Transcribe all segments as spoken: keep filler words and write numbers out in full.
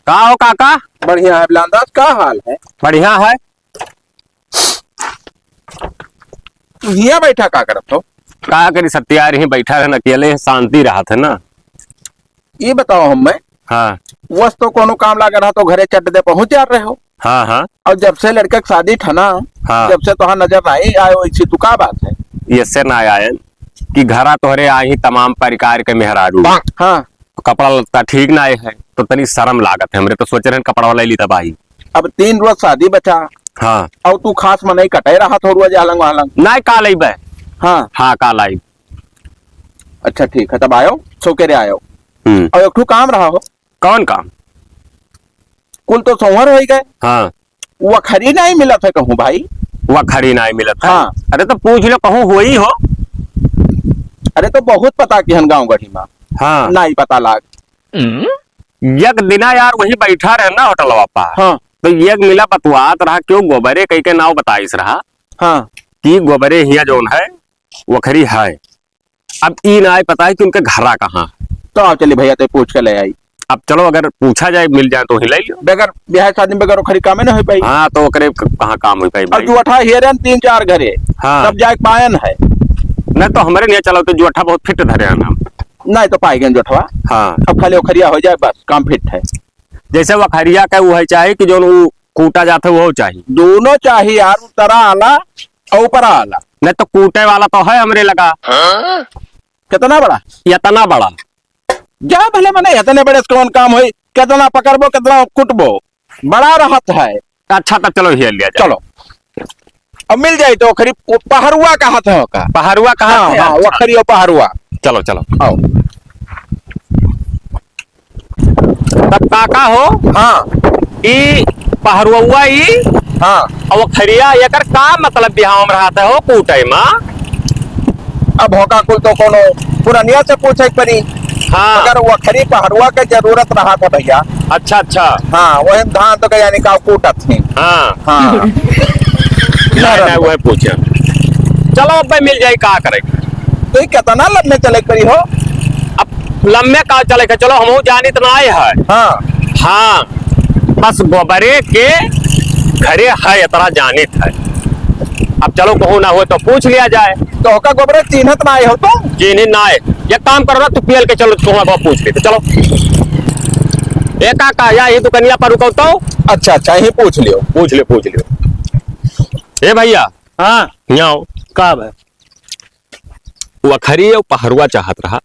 का हो काका? बढ़िया है बिलांदास, का हाल है? बढ़िया है। तू हियाँ बैठा का करत हो? का करी सत्यार, ही बैठा रहन अकेले, शांति रहत है ना। ई बताओ हम्मे, हाँ। वस तो कोनो काम लागे रहा तो घरे चट दे पहुँच जा रहे हो। हाँ, हाँ। और जब से लड़के के शादी ठना, हाँ। जब से तोहार नजर नाई आए, वैसी तू का बात है? ये से ना आयन कि घरा तोहरे आई तमाम प्रकार के मेहरारू। हाँ। कपड़ा लत्ता ठीक ना है, तो तनी शर्म लागत है हमरे, तो सोच रहे हैं कपड़ा वाला ली तब आई। अब तीन रोज शादी बचा। हाँ। और तू खास मनई कटे रहा थोड़ुआ जालंग वालंग। नाय, का लइबे? हाँ। हाँ, का लाई। अच्छा, ठीक है, तब आयो, सो के रे आयो। हम्म। और एक ठो काम रहा हो। कौन काम? कुल तो सोहर होई गए। हाँ। वखरी नहीं मिलत है कहूँ भाई। वखरी नहीं मिलत है? हाँ। अरे तो पूछ लो, कहूँ होई हो। अरे तो बहुत पता किहन गाँव गढ़ी में। हाँ। नहीं पता लाग। एक दिना यार वही बैठा रहे ना होटलवा पर। हाँ। तो एक मिला बतुआत रहा, क्यों गोबरे कई के नाव बताइस रहा। हाँ। कि गोबरे हिया जौन है, वखरी है। अब ई नाय पता है कि उनके घरा कहाँ। तो आओ चली भैया, तो पूछ के ले आई। अब चलो, अगर पूछा जाए, मिल जाए तो ही ले लियो। बगैर ब्याह शादी में बगैर ओखरी कामे ना हो पाई। हाँ, तो ओकरे क-, कहाँ काम हो पाई अब भाई? जुअठा हेरन तीन चार घरे, हाँ। तब जाए पायन है। नहीं तो हमरे नहीं चलो, तो जुअठा बहुत फिट धरे हैं हम। नहीं तो पाई गए जुअठवा। हाँ। अब खाली ओखरिया हो जाए, बस काम फिट है। जैसे वखरिया के वो है चाही कि जौन ऊ कूटा जात है, वो चाही। दोनों चाही यार, उतरा आला और ऊपरा आला। नहीं तो कूटे वाला तो है हमरे लगा। हाँ? कितना बड़ा? इतना बड़ा। जा भले मने इतने बड़े से कौन काम होई? कितना पकड़बो, कितना कुटबो? बड़ा रहत है। अच्छा, तब चलो हिया लिया जाए। चलो। अब मिल जाई तो ओखरी, वो पहरुआ कहा था ओका। पहरुआ कहा हाँ, था? हाँ, अच्छा। वखरी और पहरुआ। चलो, चलो। आओ। तब काका हो, हाँ। ई पहरुआ ई हाँ। और वखरिया एकर का मतलब बिहाव में रहत है हो कूटे में? अब होका कुल तो कोनो पुरनिया से पूछे के पड़ी। हाँ। अगर वखरी पहरुआ के जरूरत रहत है भैया। अच्छा, अच्छा। हाँ, वही धान तो के यानी का कूटत ही। हाँ। हाँ। नहीं, नहीं, वही पूछे। चलो, अब भाई मिल जाई, का करे? तो ये कितना लम्बे चले के पड़ी हो? अब लम्बे का चले के, चलो, हमहू जानित ना आए है। हाँ। हाँ, बस गोबरे के घरे है, इतना जानित है। अब चलो, कहूँ ना हो तो पूछ लिया जाए। तो ओका गोबरे चिन्हत ना आए हो तो? चिन्हित ना आए। एक काम करो ना, तू पियल के चलो, तू वहाँ पूछ ले, तो चलो। ए काका, या ये दुकनिया पर रुको तो। अच्छा, अच्छा, यहीं पूछ लियो। पूछ ले, पूछ ले। ए भैया। हाँ। यहाँ आओ। का बा? वखरी और पहरुआ चाहत रहा।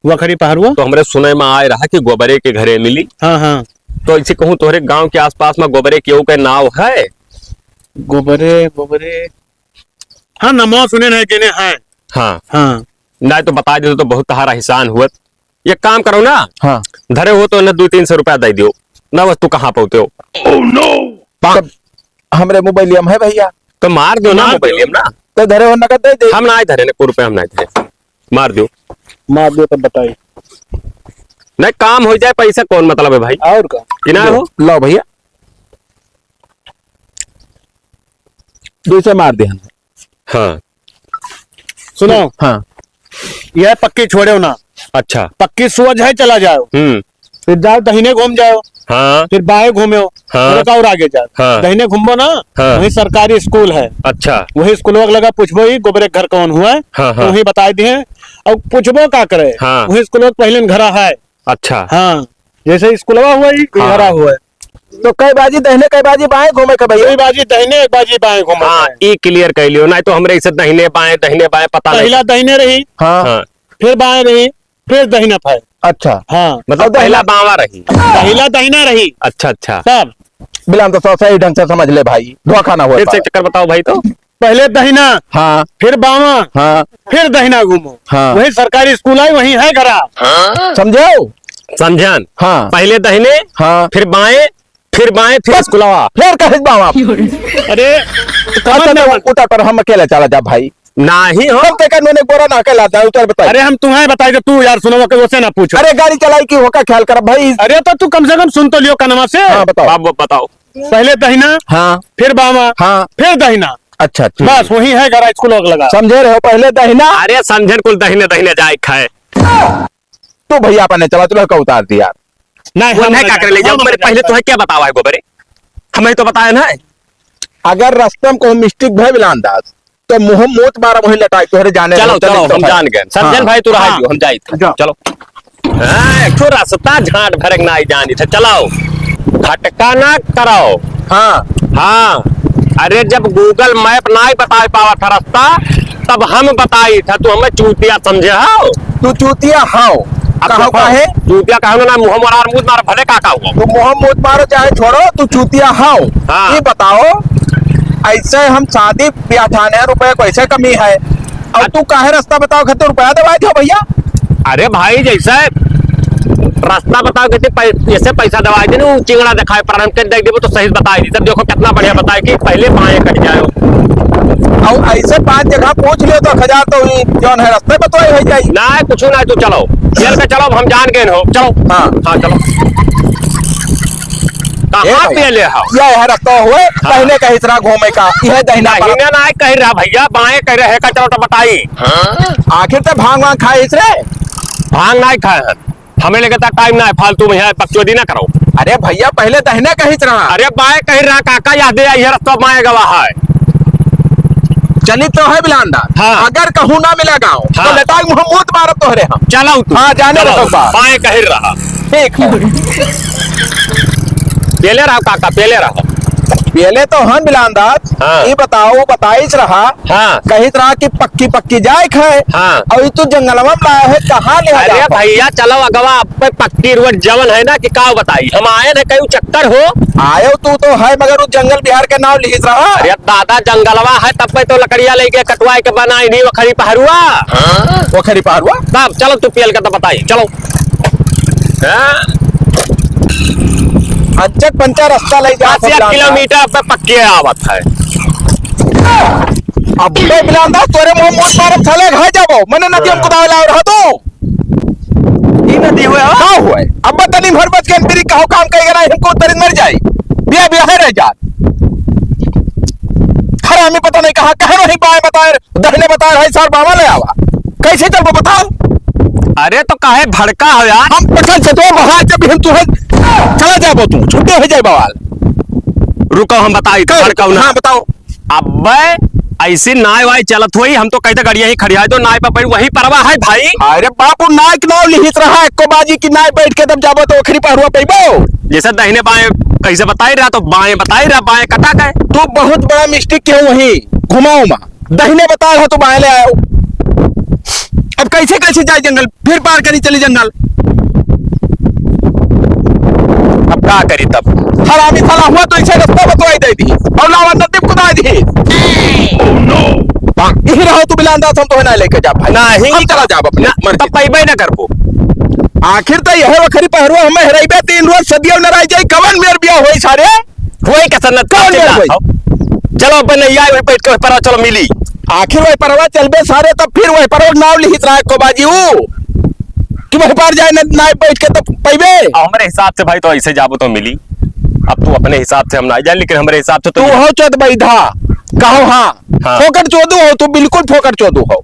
वखरी पहरुआ? तो हमरे सुने में आए रहा कि गोबरे के घरे मिली। हाँ, हाँ। तो ऐसे कहूँ, तोहरे गांव के आसपास में गोबरे केहू के नाव है? गोबरे, गोबरे। हाँ, नमवा सुने नहीं, जेने है। हाँ। हाँ। नहीं तो बता दे तो बहुत तहार एहसान हुअत। एक काम करो ना। हाँ। धरे हो तो ना दो तीन सौ रुपया दे दियो। ना बस तू कहाँ पहुँचते हो? Oh no! तब हमरे मोबाइलिया में है भैया। तो मार दो ना मार दो। मोबाइलिया में ना। तो धरे हो नगद दे दे। हम ना धरे ने, को रुपया हम ना धरे। मार दो। मार दो तब बताई। नहीं, काम हो जाए, पैसा कौन मतलब है भाई? और का? कि ना हो? लाओ भैया। दूसरे मार दे हम। हाँ। सुनो। हाँ। यह पक्की छोड़ो ना। अच्छा। पक्की सोझ है, चला जाओ। हम्म। फिर जाओ, दहिने घूम जाओ। हाँ। फिर बाएं घूमो। हाँ। थोड़ा और आगे जाओ। हाँ। दहिने घूमो ना, हाँ। वहीं सरकारी स्कूल है। अच्छा। वही स्कूलवा के लगा पूछबो, "ई गोबरे के घर कौन हुआ है?" हाँ, तो हाँ। वहीं बताई दिए। और पूछबो का करे? हाँ। वही स्कूलवा के पहले घरा है। अच्छा। हाँ। जैसे स्कूलवा हुआ ही, हाँ। घरा हुआ है। तो कई बाजी दहिने, कई बाजी बाएं घूमे के भैया? कई बाजी दहिने, एक बाजी बाएं घूमे हाँ, के। ई clear कर लियो, नहीं तो हमरे इसे दहिने बाएं, दहिने बाएं पता नहीं। पहला दहिने रही, हाँ। हाँ। फिर बाएं रही, फिर दहिना पाए। अच्छा। हाँ। मतलब और दहिना पहला बावां रही। पहला दहिना रही। अच्छा, अच्छा। तब। बिलाम तो सही ढंग से समझ ले भाई, धोखा ना हो फिर से पाए। चक्कर बताओ भाई तो। पहले दहिना, हाँ। फिर बावां, हाँ। फिर दहिना घूमो। हाँ। वही सरकारी स्कूल है, वही है घरा। समझो? समझन। हाँ। पहले दहिने, हाँ। फिर बाएं, फिर बाएं, फिर बस। स्कूलवा। फिर कहे बावां। अरे, अच्छा, तो उतर पर हम अकेले चला जा भाई। नाही हो। तब ते कानून एक बोरा ना के लाता है, उतर बताई। अरे, हम तुम्हें बताई तो तू यार सुनो, ओके, ओसे ना पूछो। अरे, गाड़ी चलाई की होका ख्याल कर भाई। अरे, तो तू कम से कम सुन तो लियो कनमा से। हाँ, बताओ। बाबू, बताओ। पहले दहिना, हाँ। फिर बावां, हाँ। फिर दहिना। अच्छा, अच्छा। बस वही है घरा स्कूल लगा। समझे रहे हो, पहले दहिना। अरे, समझन कुल दहिने, दहिने जाए खाए। तू भैया अपने चला, तू लड़का उतार दिया। नहीं, वो हम नहीं नहीं का करे ले जाओ, हम मेरे नहीं पहले जाते। तुम्हें क्या बतावा है गोबरे? हमें तो बताया ना। अगर रस्ता में कोई mistake भय बिलान दास, तो मुँह मूत मारा वहीं लटाई, तोहरे जाने चलो, रहो, चलो, चलो, हम चलो। जान गए। समझन हाँ। भाई, तू रहा हाँ। जो, हम जाइत है। जाओ। चलो। हाँ, एक ठो रस्ता झांट भरक नाई जानी थे, चलाओ। भटका ना कराओ। हाँ। हाँ। अरे, जब Google Map नाई बताए पावा था रस्ता, तब हम बताई था, तू हमें चूतिया समझे हो? तू चूतिया हो। अब कहो देखो, काहे? चूतिया कहो ना, मुँह मार, मुँह मार, भले का, का हुआ? तू मुँह मूत मारो चाहे छोड़ो, तू चूतिया हो। हाँ। ये बताओ, ऐसे हम शादी ब्याह थाने रुपये कैसे कमी है? और तू काहे रास्ता बताओ खातिर रुपया देवाई दियो भैया? अरे भाई, जैसे रास्ता बताओ खातिर पै-, जैसे पैसा देवाई दे ना, वो चिंगड़ा दिखाए पर हमके देख देबो तो सही बताई दी। तब देखो कितना बढ़िया बताए कि पहले बाएं कट जाओ। और ऐसे पांच जगह पूछ लियो तो हजार तो ई जौन है रास्ते बताए हो जाई। ना, कुछ ना, तू चलो, जेल का चलो, हम जान गए हो, चलो। हाँ। हाँ, चलो। ए कहाँ भैया, पे ले आओ? यह है रास्ता हुए, हाँ। पहले कही तरह घूमे का, यह दहिना पड़ा। दहिना ना कही रहा भैया, बाएं कही रहे का, चलो तो बताई। आखिर तो भांग वांग खाए इस रे? भांग ना खाए हैं, हमें लेके तक टाइम ना है, फालतू में है, बकचोदी ना करो। अरे भैया, पहले दहिना कही रहा। अरे बाएं कही रहा काका, याद है, यह रास्ता बाएं गवा है। चली तो है बिलांदा। हाँ। अगर कहूँ ना मिला गाँव, तो हाँ। लटाई मुँह मूत मारब तोहरे हम। चलो तू। हाँ, जाने चलो, रहो बात। बाएं कही रहा। ठीक है। पेले रहा काका, पेले रहा। पेले तो हम बिलांदा। हाँ। ये बताओ, बताइस रहा। हाँ। कहित रहा कि पक्की पक्की जाए खाए। हाँ। और ये तू जंगलवा में लाया है, कहाँ ले अरे जाता? भैया, चलो अगवा, अब पे पक्की रोड जवन है ना कि का बताई, हम आए ना कहीं चक्कर हो। आयो तू तो है, मगर वो जंगल बिहार के नाम लिहित रहा। अरे दादा, जंगलवा है, तब पे तो लकड़िया लेके कटवाए के बनाई नहीं, वो खरी पहरुआ। हाँ? वो खरी पहरुआ? तब चलो, तू पेल के तो बताई, चलो। हाँ? अंचक पंचा रास्ता ले जा, दस एक किलोमीटर पे पक्की आवत है। अबे बिलांदा, तोरे मुंह मूत मारब, साले घाय जाबो। मने नदी हम कुदावे लाओ रहा तू। ई नदी हुए हो? का हुए? अब्बा तनी भर बच के अंतरी कहो काम करेगा ना, हमको उतरी मर जाई। बिया बिया है रह जा। हरामी पता नहीं कहाँ, कहे नहीं बाएं बताए, दहिने बताए, भाई साहब बाबा ले आवा। कैसे चलबो बताओ? अरे तो काहे भड़का हो यार? हम पटल से तो वहाँ जब हम तुहे चला जाबो तू, छुट्टे हो जाए बवाल। रुको हम बताई, तो भड़काऊ ना। हाँ, बताओ। अब्बे, ऐसी नाय वाय चलत होई, हम तो कहते गड़िया ही खड़िया दो, नाय पर बैठ, वही परवा है भाई। अरे बापू, नाय के नाव लिहित रहा, एको बाजी की नाय बैठ के तब जाबो तो ओखरी पहरुआ पइबो। जैसे दहिने बाएं कैसे बताई रहा, तो बाएं बताई रहा, बाएं कटा गए। तू बहुत बड़ा mistake किया वही, घुमाओ मा, दहिने बता रहा तो बाएं ले आयो। अब कैसे कैसे जाए जंगल? फिर पार करी चली जंगल। अब का करी तब? हरामी साला हुआ तो इसे रास्ता बतवाई दे दी और लावा नदी कुदाई दी। Oh no! यही रहो तू बिलांदा, हम तो है ना लेके जा भाई। नहीं। हम चला जाब अपने ना, मर्जी तब से। पइबे ना करबो। आखिर तो यह वखरी पहरुआ हमें हेराइबे तीन रोज सदियों न रह जाई। कवन मेर बिया होई सारे? होई का सन्नत कौन का मेर चिल्ला होई? हो? चलो, अब नहीं आए, वही बैठ के वही परा, चलो मिली। आखिर वही परवा चलबे सारे, तब फिर वही परवा नाव लिहित रहा को बाजी ऊ। कि वही पार जाए न, नाव बैठ के तब पइबे। अब हमरे हिसाब से भाई तो ऐसे जाबो तो मिली। अब तू अपने हिसाब से हम ना जाए, लेकिन हमरे हिसाब से तो तू हो चोद बैधा, कहो हाँ। हाँ। फोकट चोदू हो तू, बिल्कुल फोकट चोदू हो।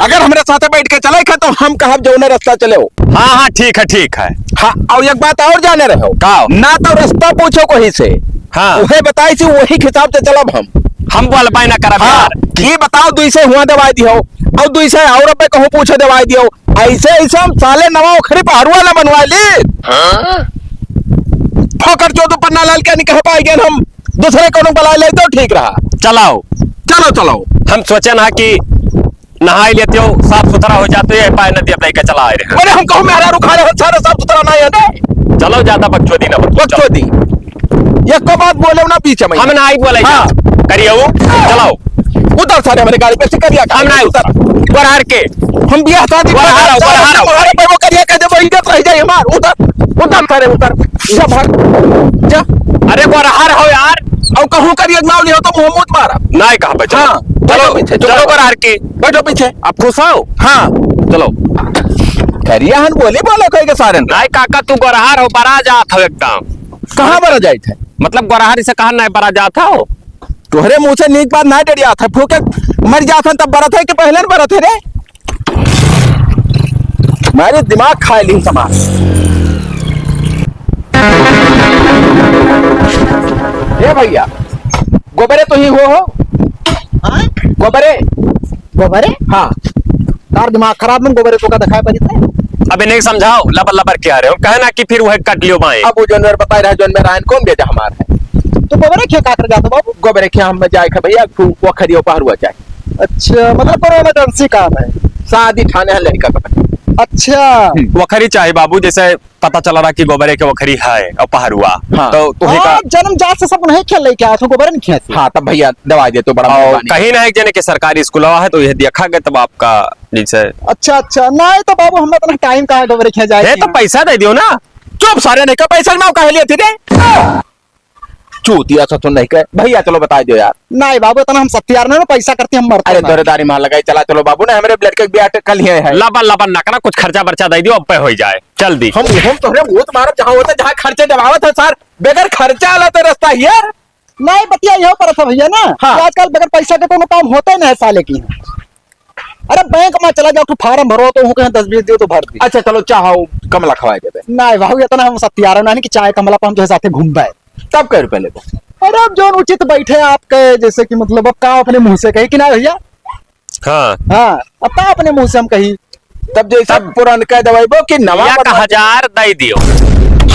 अगर हमरे साथे बैठ के चले खे तो हम कहब जौने रास्ता चले हो। हाँ, हाँ, ठीक है, ठीक है। हाँ, और एक बात और जाने रहे हो। का? ना तो रास्ता पूछो कोई से। हाँ। उहे बताई से वही हिसाब से चलब हम। हम बोल पाए ना करब हाँ, यार। ये बताओ दुई से हुआ दवाई दियो और दुई से और अबे कहूँ पूछे दवाई दियो। ऐसे, ऐसे हम साले नवा ओखरी पहरुआ ना बनवा ली। हाँ? फोकट चोदू पन्ना लाल के नहीं कह पाएंगे हम। दूसरे कोनो बला ले तो ठीक रहा। चलाओ। चलो, चलो। हम सोचे ना कि नहाई लेते हो, साफ सुथरा हो जाते हो, ये पाए नदी अब लेके चला आए रहे। अरे हम कहूँ मेहरारू खा रहे हो, सारा साफ सुथरा नहीं है ना। चलो, ज्यादा बकचोदी ना बकचो। बकचोदी। एको बात बोले ना बीच में। हम ना आई बोले हाँ। करिए वो, चलाओ। उतर सारे हमरे गाड़ी पे से करिया हम ना उतर। उतर। बरहर के। हम बियाह शादी गोरहर हो, गोरहर हो। हमारे पे वो करिया कह दे, वो इज्जत रह जाए हमार। उतर। उतर सारे, उतर। जा भाग, जा। अरे, गोरहर हो यार। और कहूँ करिए नाव लियो तो मुँह मूत मारा। नाय कहा बे, चलो। हाँ, चलो, बैठो पीछे, चलो चुप रहो। गोरहर की। बैठो पीछे। आप खुश हो? हाँ। चलो। करिया हन बोली बोलो कह के सारे। नाय काका, तू गोरहर हो, बरा जात हो एकदम। कहाँ बरा जाइत है? मतलब गोरहर से कहाँ नाय बरा जात हो? तोहरे मुँह से नीक बात ना डरिया था, फूके मर जात हन तब बरत है कि पहले न बरत है रे? मारे दिमाग खाए ली समाज। ए भइया, गोबरे तुहीं हो, हो? हाँ? गोबरे? गोबरे? हाँ। तार दिमाग खराब, हम गोबरे तोका देखाए परी थे। अबे नहीं समझाओ, लबर लबर क्या रहे हो? कहे ना कि फिर वह कट लियो बाएं। अब वो जानवर बताए रहा, जानवर आयन कौन बेटा हमार है? तो गोबरे खें का कर जात हो बाबू? गोबरे खें हम जाए खे भइया, तू वो खरियो पहरुआ जाए। अच्छा, मतलब कोनो emergency काम है? शादी ठाने है लड़का का। अच्छा। हम्म। वखरी चाहे बाबू, जैसे पता चला रहा कि गोबरे के वखरी है और पहरुआ। हाँ। तो तोहे का हाँ, जन्म जात से सब नहीं खेल लेके आया था, गोबरे नहीं खेल। हाँ, तब भइया दवाई दे तो बड़ा और मेहरबानी। कहीं ना एक जने के सरकारी स्कूलवा है, तो यह देखा गया तब आपका जैसे। अच्छा, अच्छा, नहीं तो बाबू, हम इतना time कहाँ गोबरे खेल जाए है, तो पैसा दे दियो ना। चुप सारे, नहीं का पैसा ना कह लिए थे रे। चूतिया सा तो नहीं कहे। भइया, चलो बताई दियो यार। नहीं बाबू, इतना हम सत्यार नहीं, पैसा करते हम मरते अरे, ना। दौरेदारी मार लगाई, चला चलो बाबू, ना हमारे ब्लड के ब्याह कल ही है। लबन लबन ना करा, कुछ खर्चा बर्चा दे दियो, अब पे हो जाए, चल दी। हम, हम तोहरे मुंह तुम्हारा जहाँ होता, जहाँ खर्चे दबावत है सार, बगैर खर्चा वाला तो रास्ता ही यार। नहीं, बतिया यह पर था भइया ना, हाँ। कि आजकल बगैर पैसा के कोनो काम होते नहीं है साले की। अरे बैंक में चला जाओ, तू form भरो तो हूँ कहीं दस बीस दियो तो भर दी। अच्छा चलो, चाहो कमला खवाए देबे। नहीं बाबू, इतना हम सत्यारा नहीं कि चाय कमला पर हम जो है साथे घूमबे। तब कै रुपया लेबे? अरे अब जौन उचित बैठे आपके, जैसे कि मतलब अब का अपने मुंह से कही कि ना भइया? हाँ। हाँ, अब का अपने मुंह से हम कही? तब जैसे तब पुरनका दवाई बो कि नवा एक बनवा? हजार दे दियो।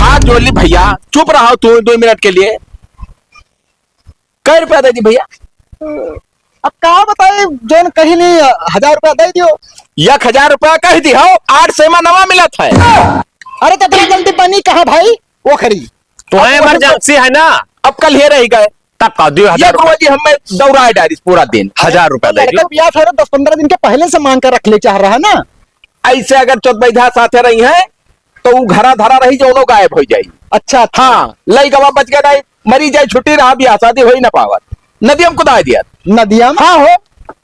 हाथ जोड़ ली भइया, चुप रहो तू दो मिनट के लिए। कै रुपया दे दी भइया? अब का बताई, जौन कही नहीं, हजार रुपया दे दियो। एक हजार रुपया कह दी हो, आठ सौ में नवा मिलत है। अरे तो इतना जल्दी बनी कहाँ भाई? वो खरी। तो अब है वो emergency है ना? अब कल हे रही गए। तब का दियो ये हजार रुपया। गुरुजी हमें दौड़ाए डारिस पूरा दिन। हजार रुपया दे लड़का दियो। बियाह था, दस पन्द्रह दिन के पहले से मांग कर रख ले चाह रहा है ना। ऐसे अगर चौथ बैधा साथे रही है, तो ऊ घरा धरा रही, जौनो गायब हो जाई। अच्छा, अच्छा। हाँ, लइकवा बच गया नहीं, मरी जाए, छुट्टी रहा, ब्याह शादी हो ही ना पावत। नदिया में कुदाए दिया। नदिया में? हाँ हो।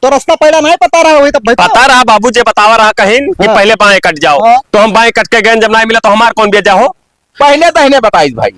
तो रास्ता पहला नहीं पता रहा, वही तो भाई तो। पता रहा, बाबू जी बतावा रहा कहीं कि हाँ। पहले बाएं कट जाओ। हाँ। तो हम बाएं कट के गए, जब नहीं मिला तो हमार कौन बेजा हो? पहले तो इन्हें बताइस भाई,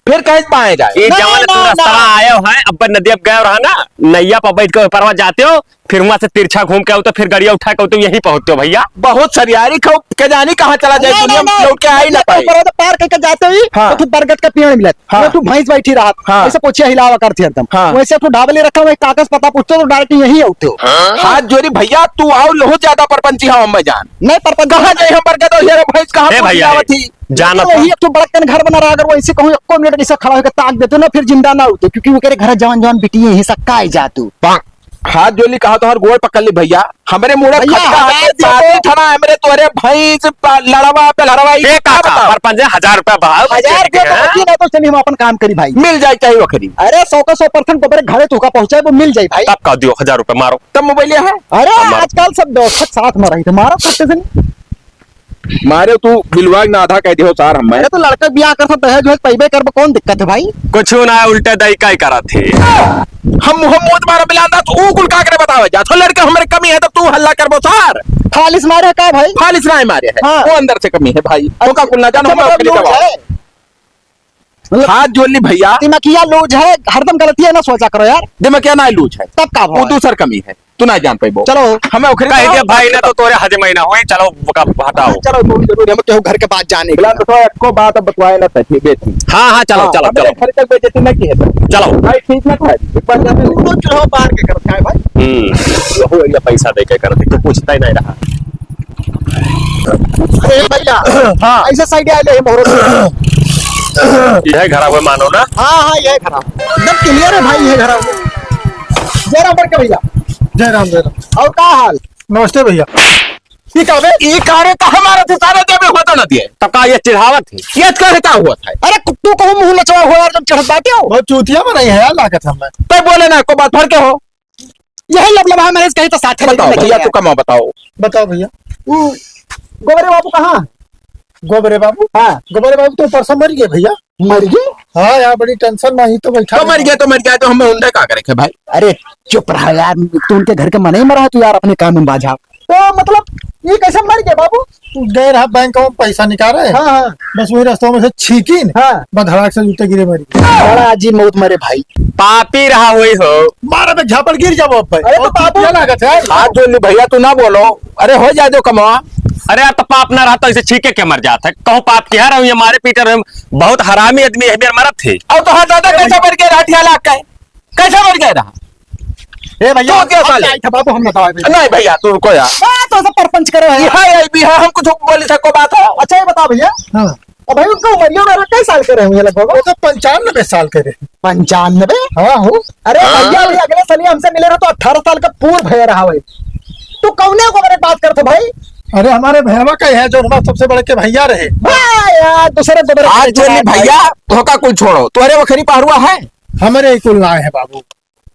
फिर कहे बाएं जाए। ये नहीं, जवन तू नहीं, रास्ता नहीं। आयो है, अब नदिया पे गए रहा ना, नैया पर बैठ के ऊपरवा जाते हो, फिर वहां से तिरछा घूम के आओ तो फिर गड़िया उठा के आओ तो यहीं पहुंचते हो भइया। बहुत सरियारी खाओ, के जानी कहाँ चला जाए, नहीं, दुनिया नहीं, में नहीं। लौट के आ ही ना नदिया के पाए। ऊपर तो पार करके जाते ही, हाँ। तो तू बरगद का पेड़ मिलत, हाँ। तो तू भैंस बैठी रहत, हाँ। वैसे पोछिया हिलावा करती हरदम। हाँ। वैसे तू ढाबले रखा हुआ, कागज पता पूछते तो direct यहीं आते हो। हाँ। हाथ जोड़ी भइया, तू आओ, लहू ज्यादा परपंची हो हम जान। नहीं परपंच कहाँ जाए हम बरगद और ये भैंस कहाँ ए भइया, पहुंचावत ही? जानत तो वही हूँ। एक तो बड़कन घर बना रहा, अगर वो ऐसे कहूँ एको मिनट ऐसा खड़ा होकर ताक देते ना, फिर जिंदा ना होते, क्योंकि वो करे घर जवान जवान बिटिये हैं, सब काय जा तू। हाथ जोली कहा तोहर गोड़ पकड़ ली भइया, हमरे मुड़े भइया, खटका हजार है, दे दो। साथी ठना हमरे तोरे भैंस, पा-, लड़वा, बेलड़वा, ई ए का काका, बताओ? पर पंजे हजार रुपया बढ़ाओ, हजार देख के के, हाँ? बची ना तो चलिए हम अपन काम करी भाई। मिल जाए चाहे वखरी। अरे सौ का सौ percent गोबर घरे तोहका पहुँचाए, वो मिल जाए भाई। तब का दियो हजार रुपया मारो। तब मोबाइल है? अरे हमारा आजकल सब व्यवस्था साथ में रही, तुम्हारा खर्चे से नहीं। मारे तू बिलवा के ना आधा कह दियो सार हम। अरे तो लड़का बियाह कर सकते हैं, जो है पैबे करबो, कौन दिक्कत है भाई? कुछ ना, उल्टे दई का ही करा थे। हम, हम मुंह तुम्हारा मिलान दा, तो ऊ कुल का करे बतावे जा। तो लड़का हमरे कमी है, तो तू हल्ला करबो सार। फालिस मारे है का भाई? फालिस ना मारे है। हाँ। वो अंदर से कमी है भाई। अच्छा, वो का कुल ना जानो, अच्छा, हम मतलब ओकरे लूज दबाओ। है। मतलब हाथ जोड़ ली भइया। दिमागिया लूज है, हरदम गलतियां ना सोचा करो यार। दिमागिया ना लूज है। तब का वो भाई? दूसर कमी है, तू ना जान पाइबो। चलो। हमें ओखरी कह दे भाई, ना तो तोरे हजम ही ना होई, चलो, का हटाओ। चलो, तू जरूर हम केहू घर के बात जाने के। बिलान तो एको बात अब बतवाए ना सही, बेटी। हाँ, हाँ, चलो, हाँ, चलो, हमें चलो। घर तक बेइज्जती ना की है तो। चलो। भाई, ठीक ना था, एक बार जाते हैं। तो चलो, बाहर के कर, क्या है भाई? हम्म, हो या पैसा दे के कर दे, तो पूछता ही नहीं रहा। अरे भइया, हाँ। ऐसे side आ ले, मोहरो से। यह घरा हुआ मानो ना? हाँ, हाँ, यह घरा। एकदम clear है भाई, यह घरा। जय राम बड़के भइया। जय राम, जय राम। और का हाल? नमस्ते भइया। ई का बे? ई का रे, का हमारा से सारे देवे होता ना दिए? तो का ये चिढ़ावत है? ये कहे का हुआ था? अरे, तू कहूँ मुंह नचवा हो यार, जब चढ़त बाटे हो। बहुत चूतिया में नहीं है यार, लागत हमें। तो बोले ना, को बात भर के हो। यही लबलबा है, मैंने कही तो साथे बताओ बैठे भइया, चले तू कमा बताओ। बताओ भइया। ऊ गोबरे बाबू कहाँ? गोबरे बाबू? हाँ। गोबरे बाबू तो परसों मर गए भइया। मर गए? हाँ यार, बड़ी tension में ही तो बैठा तो है। मर गया, तो मर गया, तो हम उनका का करे के भाई? अरे चुप रहा यार, तू उनके घर के मने ही मरा है, तू यार अपने काम में बाझा। तो मतलब ये कैसे मर गए बाबू? गए रहा बैंक में पैसा निकाले। हाँ, हाँ। बस वही रास्ता में से छीकिन। हाँ। बस धड़ाक से जूते गिरे मरी। बड़ा अजीब मौत मरे भाई। पापी रहा हुई हो। मारा तो झापड़ गिर जाबो अब भाई। अरे तो और बाबू क्या लागत है? हाथ जोड़ ली भइया, तू ना बोलो। अरे हो जाए दो कमवा। अरे यार, तो पाप ना रहा तो ऐसे छींके के मर जात है। कहूँ पाप किहा रहे, ये मारे पीटे रहे, बहुत हरामी आदमी है, मेर मरत है। और तो हाँ दादा, कैसे मर गए रहा ठिया लाग के? कैसे मर गए रहा? ए भैया, तो क्या हम साले? जाए थे बाबू, हम ना दवाई नहीं भैया, तू रुको यार। हाँ, तो सब परपंच करो है। यहाँ आई भी है, हम कुछ बोली सको बात हो। अच्छा, ये बताओ भैया। हाँ। अब भाई, उनका उमरिया वगैरह कई साल के रहे होंगे लगभग? वो तो पंचानबे साल के रहे। पंचानबे? हाँ, हो। अरे हाँ। भैया, अभी अगले साल हमसे मिले रहे तो अठारह साल का पूर भय रहा भाई। तू कौने गोबरे बात करत हो भाई? अरे, हमारे भैया का है, जो हमारे सबसे बड़े के भैया रहे। हाँ यार, दूसरे गोबरे आज के चलिए भैया, तोहका कुल छोड़ो, तोहरे वखरी पहरुआ है? हमारे ही कुल ना है बाबू।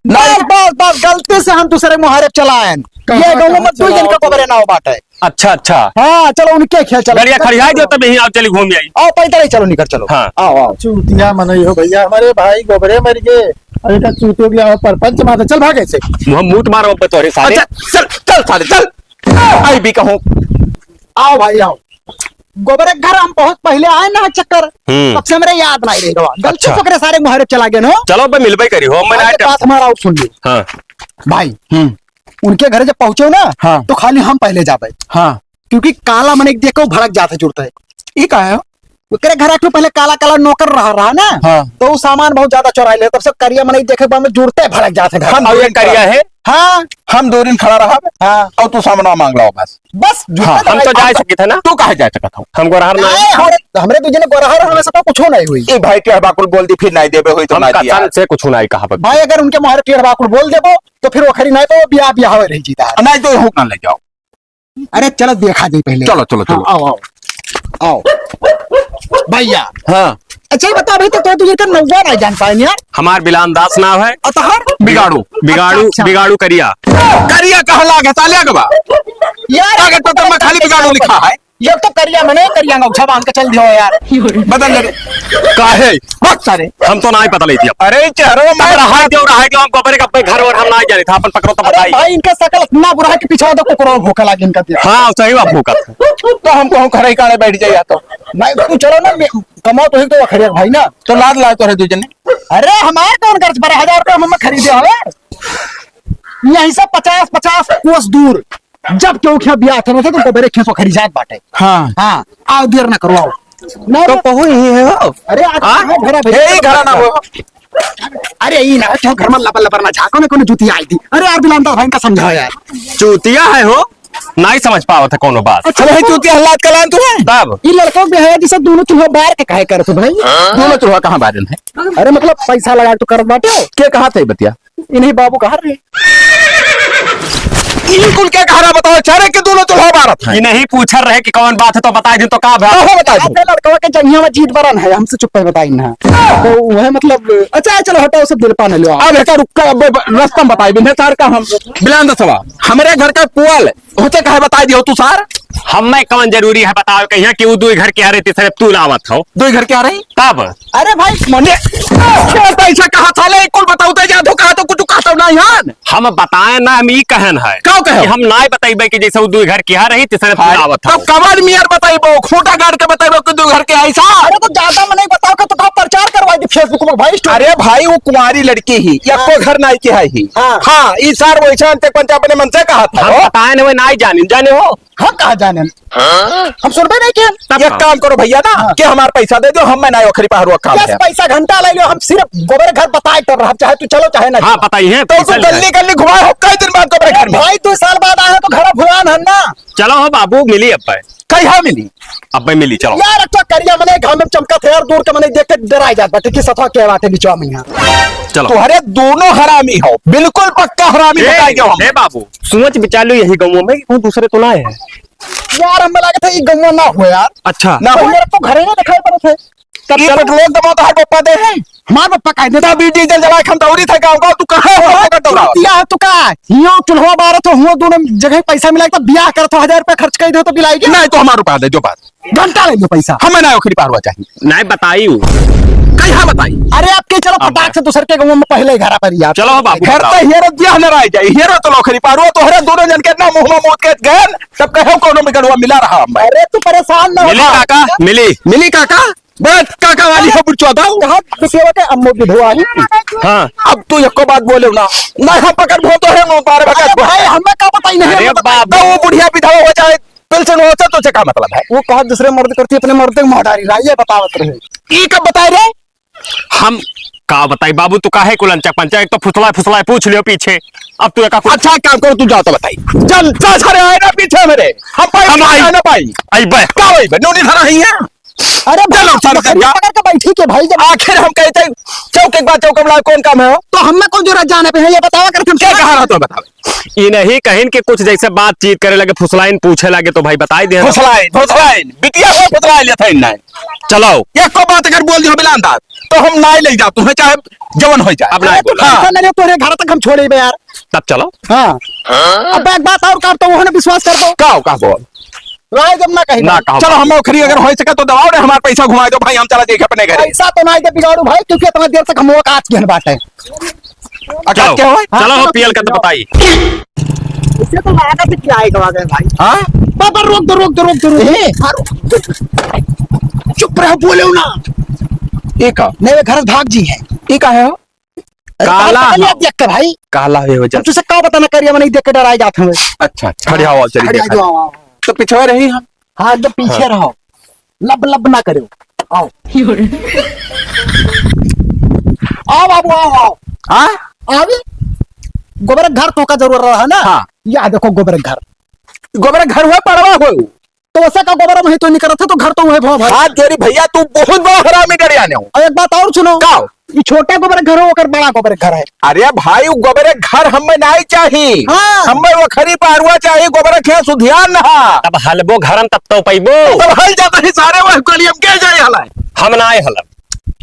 नहीं। बस, बस, बस, गलती से हम दूसरे मुहारे चलाएन। कहाँ, ये गाँव कहाँ में तू चलाओ? जिनका गोबरे ना हो बाटे। अच्छा, अच्छा। हाँ, चलो उनके खेल चलो। गाड़िया खड़ियाई दो, तब यहीं आओ, चली घूम आई। आओ, पैदल ही चलो, निकल चलो। हाँ। आओ, आओ। चूतिया मनई हो भैया, हमारे भाई गोबरे मर गए। अरे का चूतियों की आओ, परपंच माता, चल भागे से। मुँह मूत मारो अब तोरे सारे। अच्छा, चल, चल सारे, चल। आई भी कहूँ। आओ भाई, आओ। गोबरे के घर हम बहुत पहले आए ना चक्कर, हम्म। तब से हमरे याद नहीं रही रहा। गलती अच्छा। से ओकरे सारे मुहारे चला गए हो। चलो, अब मिलबे करी हो, मैं आज ना बात हमारा और सुन ली। हाँ। भाई, हम्म। उनके घरे जब पहुँचे ना, हाँ। तो खाली हम पहले जाबे। हाँ। क्योंकि काला मनई देख के भड़क जात है, जुड़ता है। ई का है? ओकरे घर एक ठो पहले काला काला नौकर रहा, रहा ना, हाँ। तो उ सामान बहुत ज्यादा चोराई ले, तब से करिया मनई देखे के बाद में जुड़ते भड़क जात है घर। हम और ये करिया है? हाँ। हम दो दिन खड़ा रहा, हाँ। और तू सामान मांग लाओ बस। बस, हाँ, हम तो जा सकते थे ना। तू काहे जा सकत हो? हम गोरहर ना नहीं, है। हमरे, हमरे दू जने गोरहर, हमें से तो कुछ नहीं हुई। ए भाई, टेढ़ बाकुल बोल दी, फिर नहीं देबे होई तो हम ना दिया। कसम से कुछ नहीं कहा भाई, अगर उनके मुहारे टेढ़ बाकुल बोल देबो, तो फिर ओखरी नहीं तो बियाह, बियाह हो रही जीता। नहीं तो हुक ना ले जाओ। अरे चलो देखा जाए पहले। चलो, चलो, हाँ, चलो। आओ, आओ, आओ। भैया। हाँ। अच्छा, ये बताओ भाई, तो, तो तुझे तो नौवा नहीं जान पाए यार। हमार बिलान दास नाव है। और तोहार? बिगाड़ू। बिगाड़ू, अच्छा, अच्छा। बिगाड़ू करिया। करिया कहाँ लाग है, साले के बा? यार, आगे तो तुम खाली बिगाड़ू लिखा है। ये तो करिया मने, करिया अंगौछा बांध के चल दियो यार। बदल ले रे। काहे? बहुत सारे। हम तो ना ही पता ले दिया। अरे चेहरो हम मार। रहा दियो, रहा दियो, हम गोबरे का घर और हम ना जाने था, अपन पकड़ो तो अरे बताई। भाई, इनका शकल इतना बुरा है कि पीछे तो कुकरो भूखा लागे इनका दिया। हाँ, सही बात भूखा। तो हमको हम खड़े काड़े बैठ जाइए तो। नहीं, तू चलो ना, मैं कमाओ तो ही तो खड़े भाई ना। तो लाद लाए तो रहे दू जने। अरे हमारे कौन खर्च पर हजार रुपया हम खरीदे हवे। यहीं से पचास, पचास कोस दूर। जब केहू खिया बियाह था ना, तो गोबरे खेसो खड़ी जात बाटे। हाँ। हाँ, आओ, देर ना करो, आओ। ना तो रे। कहू ही है हो। अरे, आज हाँ? कहाँ घरा भेजा? यही घरा ना हो। अरे, ई ना, क्यों घर में लबर लबर ना झाको ने, कोनो जूती आई थी। अरे यार, बिलांदर भाई का समझाओ यार। चूतिया है हो, नहीं समझ पावत है कोनो बात। अच्छा, वही चूतिया हल्लात कलान तू है? तब? ई लड़का भी है, जिसे दोनों चूल्हा बार के काहे करत हो भाई? दोनों चूल्हा कहाँ बारन है? अरे, मतलब, पैसा लगा के तो करत बाटे हो। के कहा थे बतिया? इन्हीं बाबू कहा रहे। इन्हीं कुल के कहा रहा बताओ, चारे के दोनों चूल्हा बारत है। इन्हीं पूछर रहे कि कौन बात है तो बताई दे तो का भा? कहो बताई दे। अच्छा, लड़कवा के जंगिया में जीत बरन है, हमसे चुप्पे बताई ना। तो वह मतलब, अच्छा चलो हटाओ, सब दिल पाने लो आप। अब हेका रुक्का, अब ब-, रस्ता में बताई बिन्हे सार का हम। बिलांद सवा, हमरे घर का पुआल होते कहे बताई दियो तू सार। हमें कौन जरूरी है बताओ कहिया कि वो दो घर के आ रहे, तीसरे तू लावत हो। दो घर के आ रहे? तब? अरे भाई, मने पैसा कहा था ले, कुल बताओ तो जा धोखा तो कुछ कहा तो नहीं है। हम बताए ना, हम ई कहन है का कहे? कि हम नाय बतइबे कि जैसे उ दुई घर किहा रही, तीसरे हाय, फुलावत तब हौ। कवन मियर बतइबो, खूंटा गाड़ के बतइबो कि दुई घर के ऐसा? अरे तो ज्यादा मनई बताओ कि तो का प्रचार करवाई दी Facebook में भाई, story। अरे भाई, वो कुंवारी लड़की ही, या हाँ। को घर नाई के है ही। हाँ। हाँ, ई सार वैसा अंते पंचा अपने मन से कहा था हम हो। बताए न, नाई जानिन, जाने हो? हम कहाँ जाने? हाँ? हम सुनबे नहीं किया। तब एक का? काम करो भैया ना, हाँ। कि हमार पैसा दे दो, हम मैं ना ओखरी पहरुआ काम यस, है। पैसा घंटा ले लो, हम सिर्फ गोबर घर बताए कर रहा, चाहे तू चलो चाहे ना हाँ, चलो। बताइए, तो पैसा तू ले गली आए। गली घुमाए हो, कई दिन बाद गोबर घर में? भाई, दो साल बाद आए हो तो घर भुलान है ना। चलो हो बाबू, मिली अब पे। कहिया मिली? अब पे मिली, चलो। यार, अच्छा करिया मने घाम में चमका थे यार, दूर के मने देख के डराई जात बाटे कि सफा के बाटे बिचवा में यहाँ। चलो। तुम्हारे दोनों हरामी हो, बिल्कुल पक्का हरामी ए, बताई गयो हम। ए बाबू, सोच विचार लो यही गाँव में, कोई दूसरे तो ना है। यार, हमें लगा था ये गौवा ना हो यार। अच्छा। ना हो। मेरे को घरे ना दिखाई पड़त है। तब ये चलो। पेट्रोल दबा तो हर पप्पा दे हैं। हमार पप्पा कह देता। तब ये डीजल जला के हम दौड़ी था गाँव गाँव, तू कहाँ हो? हाँ, पकड़ दौड़ा। किया है तू का? हियो चुल्हो बारत हो, हुओ दोनों जगह पैसा मिला, तब बियाह करत हो, हजार रुपया खर्च कर दे हो तो बिलाई के? नहीं तो हमार रुपया दे, जो बात। घंटा ले लो पैसा। हमें ना ओखरी पारवा चाहिए। नहीं बताई हूँ। कहिया बताई? अरे आप के चलो अब फटाक से दूसर के गाँव में पहले घर पर यार। चलो बाबू, घर बताओ। तो हेरो दिया न रह जाई, हेरो तो ओखरी पारवा, तोहरे दोनों जन के ना मुँह में मूत के गए, तब कहो कोनो बिगड़वा मिला रहा हम। अरे तू परेशान ना हो। मिली काका, मिली। मिली काका? बस काका वाली हो बुढ़चोदा। कहाँ बिटिया के अम्मो विधवा ही? हाँ। अब तू एको बात बोले ना। ना हम पकड़ भो तो है मुँह पार भगत अरे भो। भाई, हमें का बताई नहीं अरे है, बाबू। तो वो बुढ़िया विधवा हो जाए। पेंशन होता तो से का मतलब है? वो कहा दूसरे मर्द करती, अपने मर्द के मुंह डारी रहा, ये बतावत रहे। ई कब बताए रे? हम का बताई बाबू, तू काहे कुल अनचक पंचक, एक तो फुसलाए फुसलाए पूछ लियो पीछे, अब तू एका कुल अच्छा, एक काम करो, तू जाओ तो बताई। चल, चल, सारे आए ना पीछे मेरे, हम पाई, हम आई। आए ना पाई। आई बे। का आई बे? नूनी धरा है यहाँ। अरे चलो, भाई, सारे बकरिया जा। पकड़ के बैठी के भाई, जब आखिर हम कहते हैं, चौक एक बार चौक बुलाओ, कौन काम है हो? तो हमें कौन जरूरत जाने पे है, ये बतावा करते हम क्या कहा रहा तो बतावे। ई नहीं कहिन कि कुछ जैसे बातचीत करे लगे, फुसलाइन पूछे लगे, तो भाई बताई दे। फुसलाइन, फुसलाइन, बिटिया हो फुसलाइन लेते हैं ना। चलो। एको बात अगर बोल दियो बिलान दास, तो हम नाई ले जाओ तुम्हें, चाहे जवन हो जाए। अब नाई अरे, तू बोला। हाँ। टेंशन ना ले, तोरे घर तक हम छोड़े बे यार। तब चलो। हाँ। अब एक बात और कर, तो उन्होंने विश्वास कर दो। का, का बोल? राय जब ना कही ना भाई। कहो चलो, बाबू। हम ओखरी अगर हो सके तो दबाओ रे, हमारा पैसा घुमा दो भाई, हम चला जाइए अपने घर। पैसा तो ना दे बिगाड़ू भाई, क्योंकि इतना देर तक हम लोग आज के बात है। अच्छा, चलो, क्या हुआ? हाँ, चलो, चलो, पियल का तो चलो। बताई। इसे तो लगा था कि आएगा, आएगा भाई। हाँ? बाबा, रोक दो, रोक दो, रोक दो, रोक दो। ए? हाँ, रोक दो। चुप रहो, बोलो ना। ये का? नहीं, वे घर भाग जी है। ये का है हो? अरे, काला काला हो। देख के भाई। काला हो वजह हम तुझसे का बताना करिए, मैं नहीं देख के डराए जाते हैं। अच्छा, अच्छा। खड़े आओ, चलिए खड़े देखा। आओ, आओ, आओ। तो पिछवा रही हम। हाँ, एकदम पीछे हाँ। रहो। लब लब ना करो। आओ। आओ बाबू, आओ, आओ। हाँ? आवे? गोबर घर तो का जरूर रहा ना? हाँ। या देखो गोबर घर। गोबर घर हुआ, पड़वा हुआ। तो वैसा का गोबर में ही तो निकलत है, तो घर तो वही भाव भाई। हाथ जोड़ी भैया, तू बहुत बड़ा हरामी डरियाने हो। और एक बात और सुनो। का? ये छोटा गोबर घर हो, ओकर बड़ा गोबर घर है। अरे भाई, वो गोबर घर हमें नाई चाही। हाँ। हमें वो खरी पारुआ चाही, गोबर के सुधियान ना। तब हलबो घरम तब तो पैबो। तब हल जाता ही सारे वो गलियम के जाए हला। हम ना आए हलब।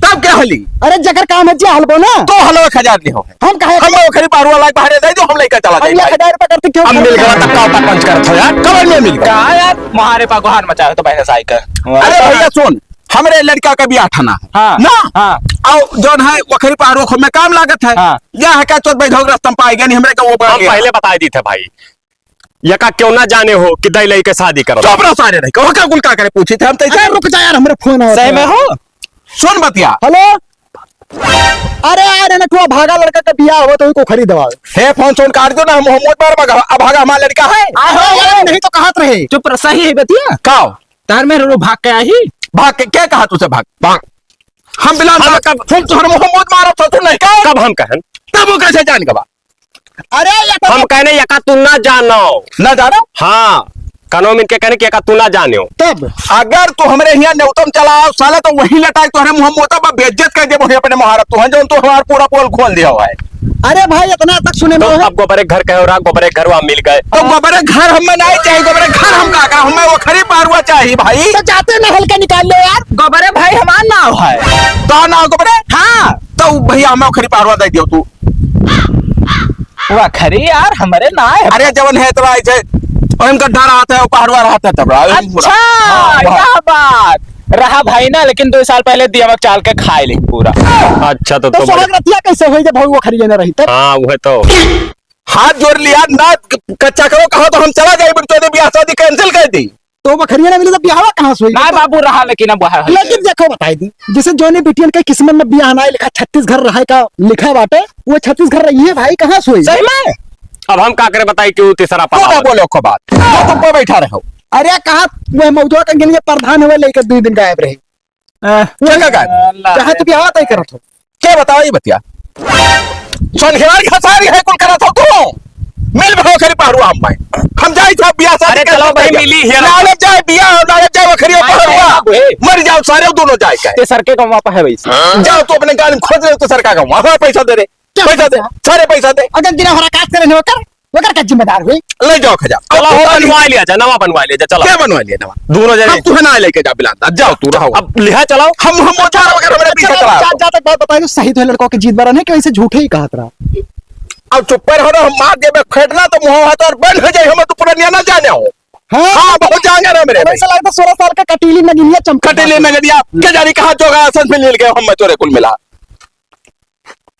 तब क्या हली? अरे जकर काम है जे हलबो ना। तो हलवा खजार लिहो है। हम कहे हम ओखरी पारुआ लाग बाहरे दे दो, हम लेकर चला हम जाए एक भाई। हजार रुपया करते क्यों अब मिल गया तब का पंच करत हो यार, कमर में मिल गया। का यार, मारे पा गुहार मचाए हो तो बहने साई का। अरे भैया सुन, हमरे लड़का का बियाह ठाना है। हाँ। ना? हाँ। और जौन है ओखरी पारुआ खूब में काम लागत है। हाँ। या है का चोत बैठो रस्तम पाई गया नहीं हमरे का वो हम पहले बताई दी थे भाई। यका क्यों ना जाने हो कि दई लई के शादी करत। चुप रहो सारे रह के। ओका कुल का करे पूछी थे हम तैसे। अरे रुक जा यार, हमरे फोन आवत सही है। में हो? सुन बतिया। हेलो। अरे यार, एने तू भागा लड़का के बियाह हो तो को खरीद दवा। हे फोन सोन काट दो ना, हम मोहम्मद बार भागा, अब भागा हमारा लड़का है। अरे यार, नहीं तो कहत रहे। चुप रह, सही है बतिया। का? तार में रो भाग के आई। भाग के क्या कहा तुझे भाग? भाग। हम बिलान हम भाग। कब हम तोहर मोहम्मद मारा था तू नहीं का? कब हम कहन? तब वो कैसे जान गवा? अरे, ये तो हम कहने यका तू ना जानो। ना जानो? हाँ, कनो मिनके कहने कि यका तू ना जानो। तब? अगर तू हमरे हियाँ न्योतम चला आओ, साला, तो वही लटाई तोहरे मुँह मोता बा, बेइज्जत कर दे वही अपने मुहारत। तू है जौन तू हमार पूरा पोल खोल दिया हुआ है। अरे भाई, इतना तक सुने तो में है। अब गोबरे घर कहे रहा, गोबरे घर वहाँ मिल गए। तो गोबरे घर हमें नहीं चाहिए, गोबरे घर हम का, का हमें वो खरी पारुआ चाहिए भाई। तो जाते ना हल्का निकाल लो यार। गोबरे भाई हमार नाव है। तो नाव गोबरे? हाँ। तो भैया हमें वो खरी पारुआ दे दियो तू। वखरी यार, हमरे ना है। अरे, जवन है तोरा ऐसे, ओहिम का डर आता है, पहाड़वा रहता है तब रहा, ओहिम पूरा। अच्छा, हाँ, वहाँ। यह बात। रहा भाई ना, लेकिन दो साल पहले दिया चाल के खाए ले पूरा। अच्छा, तो, तो तो सुहाग रतिया कैसे होई जब वखरी ना रही तब? हाँ, वह तो। हाथ जोड़ लिया ना, क-, कच्चा करो, कहा तो हम चला जाए, बिन तोने ब्याह शादी cancel कर दी। तो बखरिया ना मिली तो बियाहवा कहाँ से होई? ना बाबू, रहा लेकिन अब वह है। लेकिन देखो बताई दी, जैसे जौने बिटियन के किस्मत में बियाह ना लिखा, छत्तीस घर रहे का लिखा बाटे, वो छत्तीस घर रही है भाई, कहाँ से होई? सही में? अब हम का करे बताई, क्यों तीसरा तो पता ना हो? बोलो को बात, तो तुम पे बैठा रहो। अरे कहा वो मौजूद के लिए प्रधान हुए लेकर दो दिन गायब रहे। अ, क्या, क्या, क्या? अल्लाह चाहे है। तू बियाह तय करत हो। क्या बताओ ये बतिया? सोनखेवार खसारी है कुल करत हो तू। मिल भाव खरी पहरुआ हम भाई। हम जाई था बियाह शादी अरे करके चलो भाई, जाई। मिली हिया। लालच जाए बियाह, लालच जाए वखरी भाई, पहरुआ। भाई, भाई। मर जाओ सारे दोनों जाए के। ते सर के कमवा पे है वैसे। जाओ तू अपने गाल में खोद ले तो सर का कमवा। हाँ, पैसा दे रे। क्या पैसा दे। पैसा? सारे पैसा दे। अगर बिना हरा काट करे नहीं होकर। ओकर का जिम्मेदार हुई? ले जाओ खजा। चलो, हो बनवा लिया जा, नवा बनवा लिया जा, चलो। क्या बनवा लिया नवा? दोनों जने। हम तुहे ना लेके जा बिलान, जाओ तू रहो। अब लिहा चलाओ। हम, हम मोटा वगैरह हमरे पीछे चलो, चला। जा, जा तक बात बताइए, सही तो है लड़कों के जीत बरन है कि वैसे झूठे ही कहत रहा? अब चुप पर हो ना, हम मार देबे खेटना तो मुंह हाथ और बंद हो जाए, हम तो पुरनिया ना जाने हो। हाँ। हाँ, बहुत जान रहे मेरे भाई। ऐसा लगता सोलह साल का कटीली नगिनिया चमका। कटीली नगिनिया, के जानी कहाँ जोगा आसन में मिल गए, हम चोरे कुल मिला।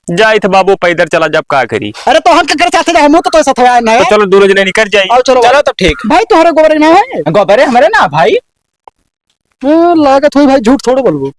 जाइत बाबू पैदल चला जब का करी। अरे तो हम का करे चाहते रहे, हम तो तोरे साथ आए ना तो है। चलो दोनों जने निकल जाई। आओ चलो। चलो तो ठीक। भाई तोहरे गोबरे ना है? गोबरे हमरे ना भाई। ए, लागत होई भाई झूठ थोड़े बोलबो।